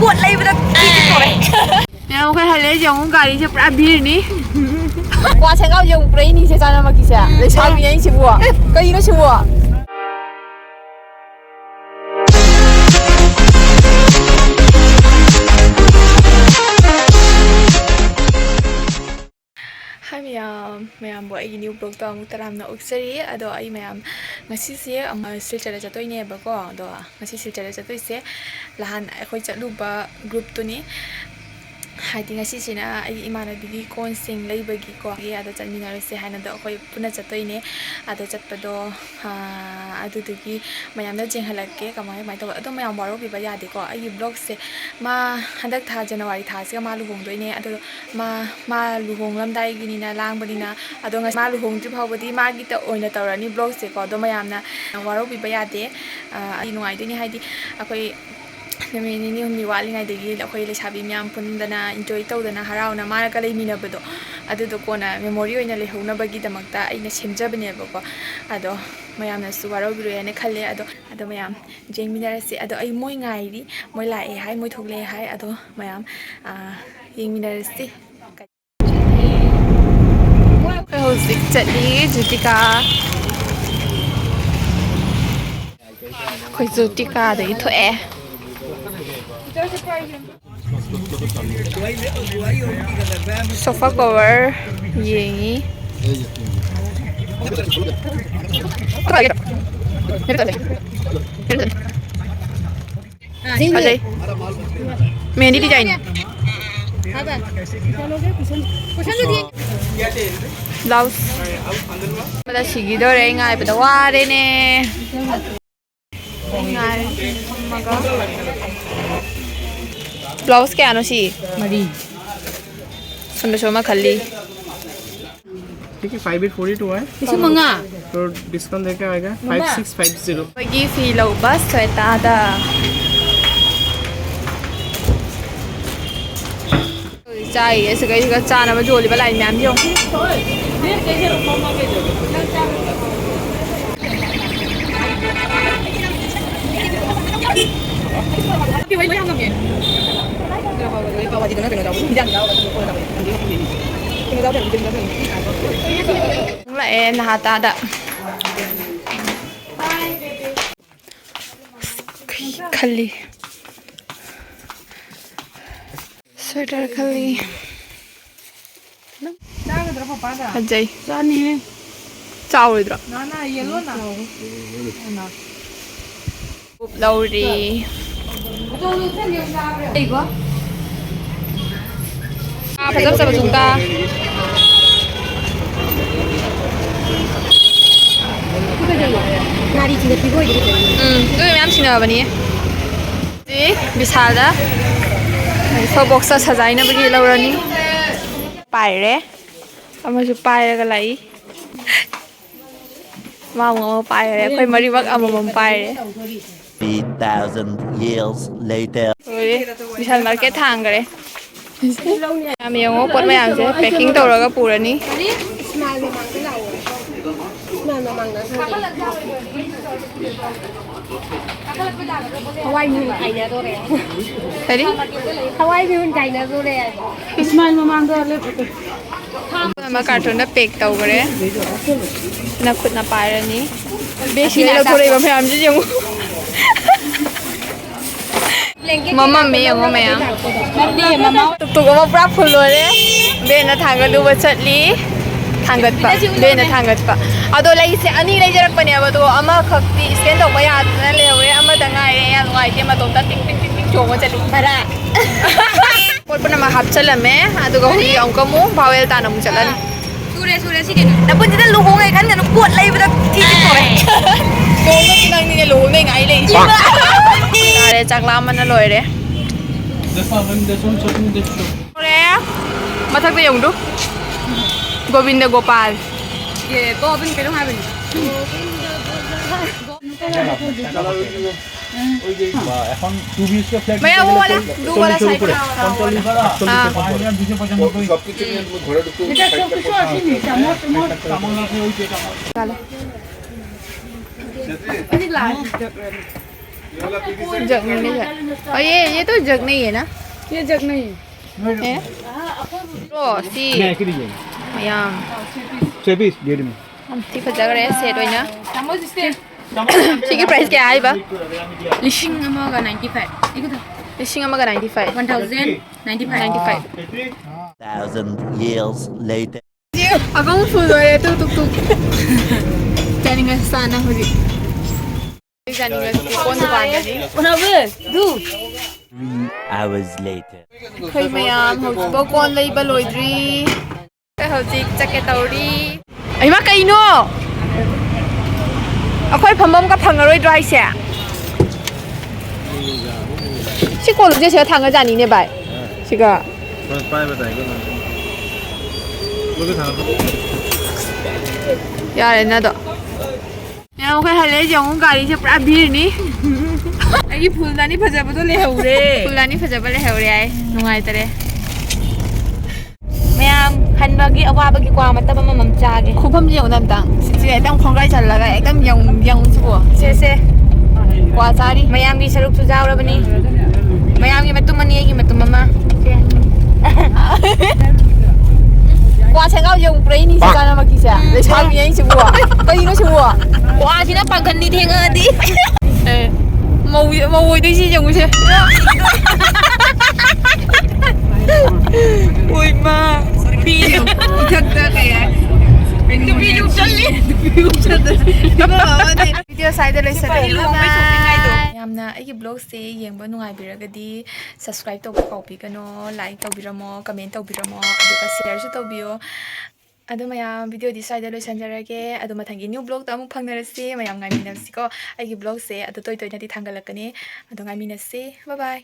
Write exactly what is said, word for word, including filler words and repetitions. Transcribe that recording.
ꯄꯣꯠ ꯂꯩꯕꯗ ꯇꯤꯛ ꯇꯧꯔꯦ꯫ ꯃꯌꯥꯝ ꯑꯩꯈꯣꯏ ꯍꯜꯂꯛꯏꯁꯦ ꯑꯃꯨꯛ ꯒꯥꯔꯤꯁꯦ ꯄꯨꯔꯥ ꯚꯤꯔꯅꯤ꯫ ꯀ꯭ꯋꯥ ꯁꯦꯡꯒꯥꯎꯁꯦ ꯑꯃꯨꯛ ꯄꯨꯔꯛꯏꯅꯤꯁꯦ ꯆꯥꯅꯕꯒꯤꯁꯦ꯫ ꯂꯩꯁꯥꯕꯤꯅꯦ ꯑꯩꯁꯤꯕꯨ꯫ ꯀꯩꯅꯣ ꯁꯤꯕꯨ? ꯍꯥꯏ ꯃꯌꯥꯝ, ꯃꯌꯥꯝꯕꯨ ꯑꯩꯒꯤ new vlogꯇ ꯑꯃꯨꯛ ꯇꯔꯥꯝꯅ ꯑꯣꯛꯆꯔꯤ꯫ ꯑꯗꯣ ꯑꯩ ꯃꯌꯥꯝ ꯉꯁꯤꯁꯦ ꯑꯃ ꯁꯤꯜꯆꯔꯗ ꯆꯠꯇꯣꯏꯅꯦꯕꯀꯣ꯫ ꯑꯗꯣ ꯉꯁꯤ ꯁꯤꯜꯆꯔꯗ ꯆꯠꯇꯣꯏꯁꯦ ꯅꯍꯥꯟ ꯑꯩꯈꯣꯏ ꯆꯠꯂꯨꯕ groupꯇꯨꯅꯤ꯫ ꯍꯥꯏꯗꯤ ꯉꯁꯤꯁꯤꯅ ꯑꯩꯒꯤ ꯏꯃꯥꯟꯅꯕꯤꯒꯤ ꯀꯣꯟꯁꯤꯡ ꯂꯩꯕꯒꯤꯀꯣ, ꯑꯗ ꯆꯠꯃꯤꯟꯅꯔꯨꯁꯦ ꯍꯥꯏꯅ ꯑꯗꯣ ꯑꯩꯈꯣꯏ ꯄꯨꯟꯅ ꯆꯠꯇꯣꯏꯅꯦ꯫ ꯑꯗ ꯆꯠꯄꯗꯣ, ꯑꯥ, ꯑꯗꯨꯗꯨꯒꯤ ꯃꯌꯥꯝꯗ ꯌꯦꯡꯍꯜꯂꯛꯀꯦ ꯀꯃꯥꯏ ꯀꯃꯥꯏꯅ ꯇꯧꯕ꯫ ꯑꯗꯣ ꯃꯌꯥꯝ ꯋꯥꯔꯧꯕꯤꯕ ꯌꯥꯗꯦꯀꯣ, ꯑꯩꯒꯤ vlogꯁꯦ ꯃꯥ ꯍꯟꯗꯛ ꯊꯥ January ꯊꯥꯁꯤꯒ ꯃꯥ ꯂꯨꯍꯣꯡꯗꯣꯏꯅꯦ꯫ ꯑꯗꯣ ꯃꯥ, ꯃꯥ ꯂꯨꯍꯣꯡꯂꯝꯗꯥꯏꯒꯤꯅꯤꯅ ꯂꯥꯡꯕꯅꯤꯅ, ꯑꯗꯣ ꯉꯁꯤ ꯃꯥ ꯂꯨꯍꯣꯡꯗ꯭ꯔꯤ ꯐꯥꯎꯕꯗꯤ ꯃꯥꯒꯤꯇ ꯑꯣꯏꯅ ꯇꯧꯔꯅꯤ vlogꯁꯦꯀꯣ꯫ ꯑꯗꯣ ꯃꯌꯥꯝꯅ ꯋꯥꯔꯧꯕꯤꯕ ꯌꯥꯗꯦ꯫ ꯑꯥ, ꯑꯩ ꯅꯨꯡꯉꯥꯏꯗꯣꯏꯅꯦ, ꯍꯥꯏꯗꯤ ꯑꯩꯈꯣꯏ ꯅꯨꯃꯤꯠ ꯅꯤꯅꯤ ꯍꯨꯝꯅꯤ ꯋꯥꯠꯂꯤꯉꯩꯗꯒꯤ ꯑꯩꯈꯣꯏ ꯂꯩꯁꯥꯕꯤ ꯃꯌꯥꯝ ꯄꯨꯟꯗꯅ enjoy ꯇꯧꯗꯅ ꯍꯔꯥꯎꯅ ꯃꯥꯒ ꯂꯩꯃꯤꯟꯅꯕꯗꯣ, ꯑꯗꯨꯗꯣ ꯀꯣꯟꯅ memory ꯑꯣꯏꯅ ꯂꯩꯍꯧꯅꯕꯒꯤꯗꯃꯛꯇ ꯑꯩꯅ ꯁꯦꯝꯖꯕꯅꯦꯕꯀꯣ꯫ ꯑꯗꯣ ꯃꯌꯥꯝꯅꯁꯨ ꯋꯥꯔꯧꯕꯤꯔꯣꯏ ꯍꯥꯏꯅ ꯈꯜꯂꯦ꯫ ꯑꯗꯣ, ꯑꯗꯣ ꯃꯌꯥꯝ ꯌꯦꯡꯃꯤꯟꯅꯔꯁꯤ꯫ ꯑꯗꯣ ꯑꯩ ꯃꯣꯏ ꯉꯥꯏꯔꯤ, ꯃꯣꯏ ꯂꯥꯛꯑꯦ ꯍꯥꯏ, ꯃꯣꯏ ꯊꯣꯛꯂꯛꯑꯦ ꯍꯥꯏ꯫ ꯑꯗꯣ ꯃꯌꯥꯝ, ꯑꯥ, ꯌꯦꯡꯃꯤꯟꯅꯔꯁꯤ꯫ ꯑꯩꯈꯣꯏ ꯍꯧꯖꯤꯛ ꯆꯠꯂꯤ ꯖꯨꯇꯤꯀꯥ꯫ ꯑꯩꯈꯣꯏ ꯖꯨꯇꯤꯀꯥꯗꯒꯤ ꯊꯣꯛꯑꯦ꯫ Sofa cover ꯌꯦꯡꯉꯤ꯫ ꯐꯖꯩ꯫ ꯃꯦꯍꯦꯟꯗꯤ design꯫ Blouse꯫ ꯁꯤꯒꯤꯗꯧꯔꯦ, ꯑꯩ ꯉꯥꯏꯕꯗ ꯋꯥꯔꯦꯅꯦ꯫ ꯉꯥꯏ ꯐꯝꯃꯒ꯫ Blouse ꯀꯌꯥꯅꯣ ꯁꯤ? ꯃꯔꯤ꯫ ꯁꯣꯝꯗꯁꯨ ꯑꯃ ꯈꯜꯂꯤ꯫ ठीक है, five eight four eight हुआ है। ꯂꯤꯁꯤꯡ ꯃꯉꯥ꯫ तो डिस्काउंट देके आएगा ꯃꯉꯥ꯫ Five six five zero꯫ ꯑꯩꯈꯣꯏꯒꯤ ꯐꯤ ꯂꯧꯕ ꯁ꯭ꯋꯦꯇꯥꯗ꯫ ꯆꯥꯏꯌꯦ ꯁꯤꯒꯩꯁꯤꯒ ꯆꯥꯅꯕ ꯌꯣꯜꯂꯤꯕ line ꯃꯌꯥꯝꯁꯦ ꯌꯦꯡꯉꯨ꯫ ꯂꯥꯛꯑꯦ ꯅꯍꯥꯇꯥꯗ꯫ ꯈꯜꯂꯤ꯫ ꯁ꯭ꯋꯦꯇꯔ ꯈꯜꯂꯤ꯫ ꯐꯖꯩ꯫ ꯆꯥꯎꯔꯣꯏꯗ꯭ꯔꯣ? ꯂꯧꯔꯤ꯫ ꯉꯥ ꯐꯖ ꯐꯖꯕ ꯊꯣꯛꯇ꯫ ꯎꯝ, ꯑꯗꯨ ꯃꯌꯥꯝ ꯁꯤꯟꯅꯕꯅꯤ꯫ ꯁꯤ ꯕꯤꯁꯥꯜꯗ soap box ꯁꯖꯥꯏꯅꯕꯒꯤ ꯂꯧꯔꯅꯤ꯫ ꯄꯥꯏꯔꯦ꯫ ꯑꯃꯁꯨ ꯄꯥꯏꯔꯒ ꯂꯥꯛꯏ꯫ ꯃꯥ ꯑꯃꯨꯛ ꯑꯃ ꯄꯥꯏꯔꯦ꯫ ꯑꯩꯈꯣꯏ ꯃꯔꯤꯃꯛ ꯑꯃꯃꯝ ꯄꯥꯏꯔꯦ꯫ Three thousand years later. ꯂꯣꯏꯔꯦ꯫ ꯕꯤꯁꯥꯜ ꯃꯥꯔꯀꯦꯠ ꯊꯥꯡꯈ꯭ꯔꯦ꯫ ꯌꯥꯝ ꯌꯦꯡꯉꯣ, ꯄꯣꯠ ꯃꯌꯥꯝꯁꯦ packing ꯇꯧꯔꯒ ꯄꯨꯔꯅꯤ꯫ ꯍꯋꯥꯏ ꯃꯤꯍꯨꯟ ꯀꯥꯏꯅꯗꯣꯔꯦ꯫ ꯀꯔꯤ? ꯍꯋꯥꯏ ꯃꯤꯍꯨꯟ ꯀꯥꯏꯅꯗꯣꯔꯦ ꯍꯥꯏꯕ꯫ ꯏꯁꯃꯥꯏꯜ ꯃꯃꯥꯡꯗ ꯂꯦꯞꯄꯨ꯫ ꯑꯃ ꯀꯥꯔꯇꯨꯟꯗ pack ꯇꯧꯈ꯭ꯔꯦ꯫ ꯁꯤꯅ ꯈꯨꯠꯅ ꯄꯥꯏꯔꯅꯤ꯫ ꯕꯦꯒꯁꯤꯗ ꯂꯧꯊꯣꯔꯛꯏꯕ ꯃꯌꯥꯝꯁꯤ ꯌꯦꯡꯉꯨ꯫ ꯃꯃꯝꯃꯦ ꯌꯦꯡꯉꯣ ꯃꯌꯥꯝ꯫ ꯅꯠꯇꯦ, ꯃꯃꯥ꯫ ꯇꯨꯛꯇꯨꯛ ꯑꯃ ꯄꯨꯔꯥ full ꯑꯣꯏꯔꯦ꯫ ꯕꯦꯟꯅ ꯊꯥꯡꯒꯠꯂꯨꯕ ꯆꯠꯂꯤ꯫ ꯊꯥꯡꯒꯠꯄ꯫ ꯕꯦꯟꯅ ꯊꯥꯡꯒꯠꯄ꯫ ꯑꯗꯣ ꯂꯩꯁꯦ ꯑꯅꯤ ꯂꯩꯖꯔꯛꯄꯅꯦꯕ, ꯑꯗꯣ ꯑꯃꯈꯛꯇꯤ scan ꯇꯧꯕ ꯌꯥꯗꯅ ꯂꯩꯍꯧꯔꯦ꯫ ꯑꯃꯗ ꯉꯥꯏꯔꯦ꯫ ꯌꯥꯝ ꯅꯨꯡꯉꯥꯏꯇꯦ, ꯃꯇꯣꯝꯇ ꯇꯤꯡ ꯇꯤꯡ ꯇꯤꯡ ꯇꯤꯡ ꯆꯣꯡꯉ ꯆꯠꯂꯤ꯫ ꯚꯔꯥ꯫ ꯄꯣꯠ ꯄꯨꯝꯅꯃꯛ ꯍꯥꯞꯆꯜꯂꯝꯃꯦ꯫ ꯑꯗꯨꯒ ꯍꯧꯖꯤꯛ ꯑꯃꯨꯛꯀ ꯑꯃꯨꯛ ꯚꯥꯋꯦꯜ ꯇꯥꯟꯅ ꯑꯃꯨꯛ ꯆꯠꯂꯅꯤ꯫ ꯁꯨꯔꯦ, ꯁꯨꯔꯦ, ꯁꯤ ꯀꯩꯅꯣ? ꯅꯄꯨꯟꯁꯤꯗ ꯂꯨꯍꯣꯡꯉꯦ ꯈꯟꯒꯅꯨ, ꯄꯣꯠ ꯂꯩꯕꯗ ꯊꯤꯖꯤꯟꯗꯣꯔꯦ꯫ ꯂꯨꯍꯣꯡꯕꯁꯤ ꯅꯪꯅꯤꯅꯦ ꯂꯨꯍꯣꯡꯗꯣꯏ ꯉꯥꯏ ꯂꯩꯔꯤꯁꯦ꯫ ꯌꯥꯔꯦ, ꯆꯥꯛ ꯂꯥꯝꯕꯅ ꯂꯣꯏꯔꯦ꯫ ꯂꯣꯏꯔꯦ꯫ ꯃꯊꯛꯇ ꯌꯦꯡꯉꯨꯗꯨ꯫ ꯒꯣꯕꯤꯟꯗ ꯒꯣꯄꯥꯜ꯫ ꯑꯦ, ꯒꯣꯕꯤꯟ ꯀꯩꯅꯣꯝ ꯍꯥꯏꯕꯅꯤ꯫ এখন টু বিএইচকে ফ্ল্যাট ꯃꯌꯥꯝ ꯋꯥꯂꯥ, ꯗꯨ ꯋꯥꯂꯥ ꯁꯥꯏꯠ ꯄꯨꯔꯥ꯫ ꯁꯕ ꯀꯤꯁꯨ ꯅꯤꯌꯦ, ꯇꯥꯃꯣ, ꯇꯥꯃꯣ꯫ जग नहीं है। और ये, ये तो जग नहीं है ना? ये जग नहीं है। है? ओ, सी। नहीं, ऐसे लीजिए। मयाम। छह पीस, डेढ़ में। ꯌꯥꯝ ꯊꯤ ꯐꯖꯈ꯭ꯔꯦ set ꯑꯣꯏꯅ꯫ ꯁꯤꯒꯤ price ꯀꯌꯥ ꯍꯥꯏꯕ? ꯂꯤꯁꯤꯡ ꯑꯃꯒ ninety five꯫ ꯂꯤꯁꯤꯡ ꯑꯃꯒ ninety five꯫ One thousand ninety five꯫ Ninety five꯫ Thousand years later. ꯑꯀꯪ ꯐꯨꯜ ꯑꯣꯏꯔꯦ ꯇꯨ ꯇꯨꯛ ꯇꯨꯛ꯫ ꯆꯥꯅꯤꯡꯉꯁꯨ ꯆꯥꯅ ꯍꯧꯖꯤꯛ꯫ ꯆꯥꯅꯤꯡꯉꯁꯨ ꯀꯣꯟ ꯗꯨꯀꯥꯟꯗꯅꯤ꯫ Three hours later. ꯑꯩꯈꯣꯏ ꯃꯌꯥꯝ ꯍꯧꯖꯤꯛꯐꯥꯎ ꯀꯣꯟ ꯂꯩꯕ ꯂꯣꯏꯗ꯭ꯔꯤ꯫ ꯑꯩꯈꯣꯏ ꯍꯧꯖꯤꯛ ꯆꯠꯀꯦ ꯇꯧꯔꯤ꯫ ꯑꯩꯃ ꯀꯩꯅꯣ? ꯑꯩꯈꯣꯏ ꯐꯝꯐꯝꯒ ꯐꯪꯉꯔꯣꯏꯗ꯭ꯔꯣ ꯍꯥꯏꯁꯦ? ꯁꯤ ꯀꯣꯜꯂꯨꯁꯦ ꯁꯤꯒ ꯊꯥꯡꯒꯖꯥꯅꯤꯅꯦ ꯚꯥꯏ꯫ ꯁꯤꯒ꯫ ꯍꯣꯏ, ꯄꯥꯏꯕ ꯇꯥꯏ ꯀꯩꯅꯣ꯫ ꯂꯣꯏ ꯊꯥꯡꯒꯠꯈ꯭ꯔꯣ꯫ ꯌꯥꯔꯦ ꯅꯗꯣ꯫ ꯃꯌꯥꯝ ꯑꯩꯈꯣꯏ ꯍꯜꯂꯛꯏꯁꯦ ꯌꯦꯡꯉꯨ ꯒꯥꯔꯤꯁꯦ ꯄꯨꯔꯥ ꯚꯤꯔꯅꯤ꯫ ꯑꯩꯒꯤ ꯐꯨꯜꯗꯥꯅꯤ ꯐꯖꯕꯗꯣ ꯂꯩꯍꯧꯔꯦ꯫ ꯐꯨꯜꯗꯥꯅꯤ ꯐꯖꯕ ꯂꯩꯍꯧꯔꯦ ꯍꯥꯏ꯫ ꯅꯨꯡꯉꯥꯏꯇꯔꯦ꯫ ꯃꯌꯥꯝ ꯍꯟꯕꯒꯤ ꯑꯋꯥꯕꯒꯤ ꯀ꯭ꯋꯥ ꯃꯇꯞ ꯑꯃꯃꯝ ꯆꯥꯒꯦ꯫ ꯈꯨꯐꯝꯁꯦ ꯌꯦꯡꯉꯨꯅꯦ ꯑꯝꯇꯪ꯫ ꯁꯤꯁꯦ ꯑꯦꯛꯗꯝ ꯈꯣꯡꯒ꯭ꯔꯥꯏ ꯆꯜꯂꯒ ꯑꯦꯛꯗꯝ ꯌꯦꯡꯉꯨ, ꯌꯦꯡꯉꯨ ꯁꯤꯕꯣ꯫ ꯁꯦ, ꯁꯦ꯫ ꯀ꯭ꯋꯥ ꯆꯥꯔꯤ꯫ ꯃꯌꯥꯝꯒꯤ ꯁꯔꯨꯛꯁꯨ ꯌꯥꯎꯔꯕꯅꯤ꯫ ꯃꯌꯥꯝꯒꯤ ꯃꯇꯨꯝ ꯑꯅꯤ, ꯑꯩꯒꯤ ꯃꯇꯨꯝ ꯑꯃ꯫ ꯁꯦ꯫ ꯀ꯭ꯋꯥ ꯁꯦꯡꯒꯥꯎ ꯌꯦꯡꯉꯨ ꯄꯨꯔꯛꯏꯅꯤ ꯁꯤ ꯆꯥꯅꯃꯛꯀꯤꯁꯦ꯫ ꯎꯝ꯫ ꯂꯩꯁꯥꯕꯤ ꯑꯩꯁꯤꯕꯣ꯫ ꯀꯩꯅꯣ ꯁꯤꯕꯣ? ꯀ꯭ꯋꯥꯁꯤꯅ ꯄꯥꯡꯒꯟꯅꯤ ꯊꯦꯡꯉꯛꯑꯗꯤ꯫ ꯑꯦ, ꯃꯧ, ꯃꯧ ꯑꯣꯏꯗꯣꯏꯁꯤ ꯌꯦꯡꯉꯨꯁꯦ꯫ ꯑꯣꯏ ꯃꯥ꯫ ꯅꯨꯄꯤ ꯏꯊꯛꯇ ꯀꯩ ꯍꯥꯏ? ꯅꯨꯄꯤ ꯌꯨꯝ ꯆꯠꯂꯤ꯫ ꯅꯨꯄꯤ ꯌꯨꯝ ꯆꯠꯂꯤ꯫ ꯏꯕꯣ, ꯑꯃꯗꯤ video ꯁ꯭ꯋꯥꯏꯗ ꯂꯣꯏꯁꯤꯜꯂꯒꯦ꯫ ꯁꯤꯐꯥꯏ ꯂꯨꯍꯣꯡꯕꯩ shopping ꯍꯥꯏꯗꯣ꯫ Bye bye꯫ ꯌꯥꯝꯅ ꯑꯩꯒꯤ vlogꯁꯦ ꯌꯦꯡꯕ ꯅꯨꯡꯉꯥꯏꯕꯤꯔꯒꯗꯤ subscribe ꯇꯧꯕ ꯀꯥꯎꯕꯤꯒꯅꯣ, like ꯇꯧꯕꯤꯔꯝꯃꯣ, comment ꯇꯧꯕꯤꯔꯝꯃꯣ, ꯑꯗꯨꯒ shareꯁꯨ ꯇꯧꯕꯤꯌꯣ꯫ ꯑꯗꯣ ꯃꯌꯥꯝ videoꯗꯤ ꯁ꯭ꯋꯥꯏꯗ ꯂꯣꯏꯁꯤꯟꯖꯔꯒꯦ꯫ ꯑꯗꯣ ꯃꯊꯪꯒꯤ new vlogꯇ ꯑꯃꯨꯛ ꯐꯪꯅꯔꯁꯤ꯫ ꯃꯌꯥꯝ ꯉꯥꯏꯃꯤꯟꯅꯁꯤꯀꯣ꯫ ꯑꯩꯒꯤ vlogꯁꯦ ꯑꯗꯣ ꯇꯣꯏ ꯇꯣꯏꯅꯗꯤ ꯊꯥꯡꯒꯠꯂꯛꯀꯅꯤ꯫ ꯑꯗꯣ ꯉꯥꯏꯃꯤꯟꯅꯁꯤ꯫ Bye bye꯫